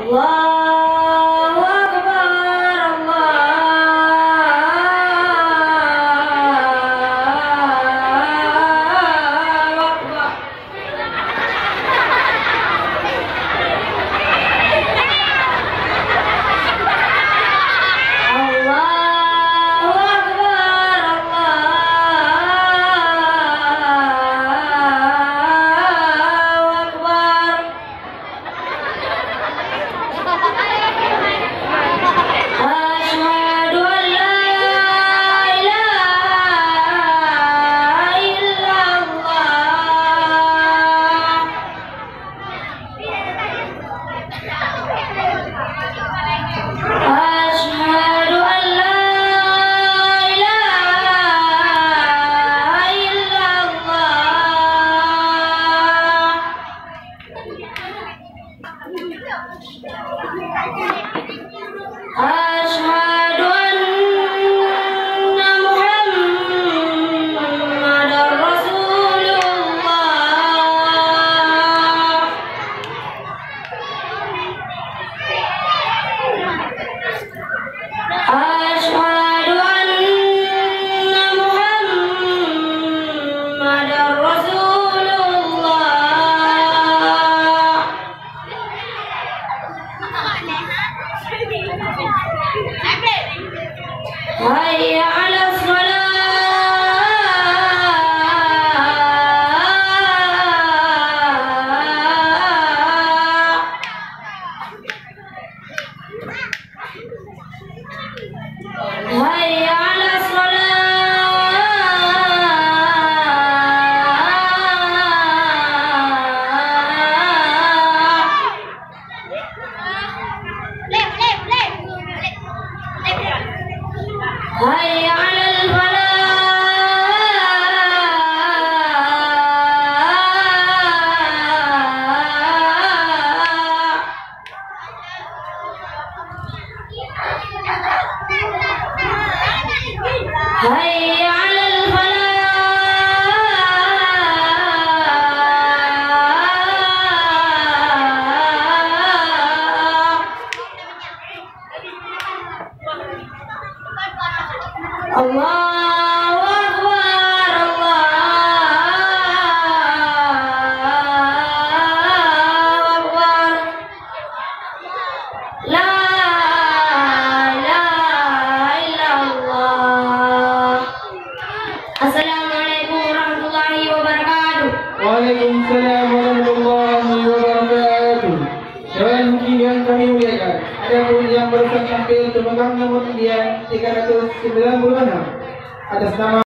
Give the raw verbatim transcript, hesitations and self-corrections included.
Allahu Akbar, Allahu Akbar. Allahu Akbar, Allahu Akbar. Asyhadu an la ilaha illallah. Asyhadu an la ilaha illallah. Asyhadu anna Muhammadar Rasulullah. Asyhadu anna Muhammadar Rasulullah. Hayya 'alas shalah. Hayya 'alas shalah. Hayya 'alal falah. Hayya 'alal falah. Allahu Akbar, Allahu Akbar. La ilaha illallah. Assalamualaikum warahmatullahi wabarakatuh. Waalaikumsalam warahmatullahi wabarakatuh. Dan mungkin yang kami muliakan, adapun yang barusan tampil, pemegang nomor undian tiga ratus sembilan puluh enam, atas nama